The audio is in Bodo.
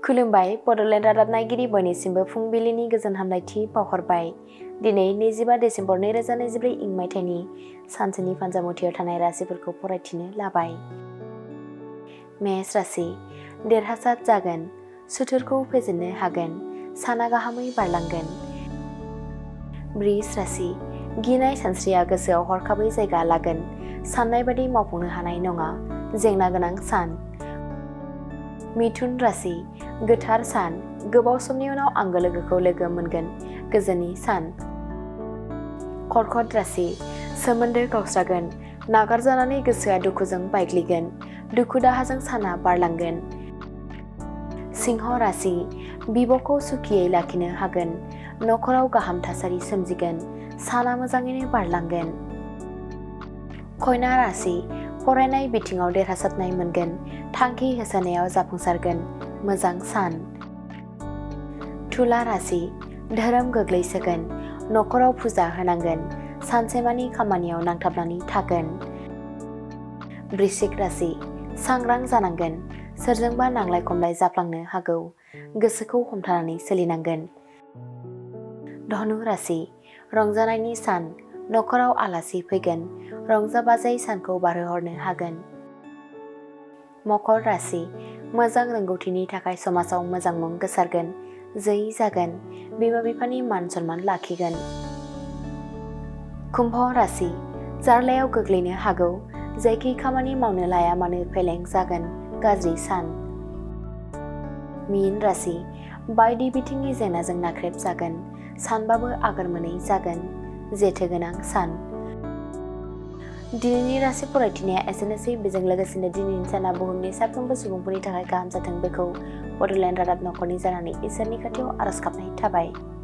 खुलुमबाय बड'लेण्ड रादाब नायगिरि बयनिसिमबो फुंबिलिनि गोजोन हामलायथि बावहरबाय। दिनै 25 डिसेम्बर 2024 इं मायथाइनि सानसेनि फानजामुथियाव थानाय राशिफोरखौ फरायथिनो लाबाय। मेष राशि देरहासार जागोन, सुथुरखौ फेजेननो हागोन, साना गाहामै बारलांगोन। वृष राशि गिनाय सानस्रिया गोसोआव हरखाबै जायगा लागोन, साननाय बादि मावफुंनो हानाय नङा, जेंना गोनां सान। मिथुन राशि गोथार सान, गोबाव समनि उनाव आंगो लोगोखौ लोगो मोनगोन, गोजोननि सान। कर्कट राशि सोमोन्दो गावस्रागोन, नागारजानानै गोसोआ दुखुजों बायग्लिगोन, दुखु दाहाजों साना बारलांगोन। सिंह राशि बिब'खौ सुखियै लाखिनो हागोन, नखराव गाहाम थासारि सोमजिगोन, साना मोजाङैनो बारलांगोन। कन्या राशि फरायनाय बिथिङाव देरहासारनाय मोनगोन, थांखि होसोनायाव जाफुंसारगोन, मोजां सान। तुला राशि धोरोम गोग्लैसोगोन, नखराव फुजा होनांगोन, सानसेमानि खामानियाव नांथाबनानै थागोन। वृश्चिक राशि सांग्रां जानांगोन, सोरजोंबा नांलाय खमलाय जाफ्लांनो हागौ, गोसोखौ हमथानानै सोलिनांगोन। धनु राशि रंजानायनि सान, नखराव आलासि फैगोन, रंजा बाजायै सानखौ बारहोहरनो हागोन। मकर राशि मोजां रोंगौथिनि थाखाय समाजाव मोजां मुं गोसारगोन, जै जागोन, बिमा बिफानि मान सन्मान लाखिगोन। कुम्भ राशि जार्लायाव गोग्लैनो हागौ, जायखि खामानि मावनो लाया मानो फेलें जागोन, गाज्रि सान। मीन राशि बायदि बिथिंनि जेंनाजों नाख्रेबजागोन, सानबाबो आगोर मोनै जागोन, जेथो गोनां सान। दिनैनि राशि फरायथिनाया एसेनोसै। बेजों लोगोसेनो दिनैनि साना बुहुमनि साफ्रोमबो सुबुंफोरनि थाखाय गाहाम जाथों बेखौ बड'लेण्ड रादाब नखरनि जानानै इसोरनि खाथियाव आरज गाबनाय थाबाय।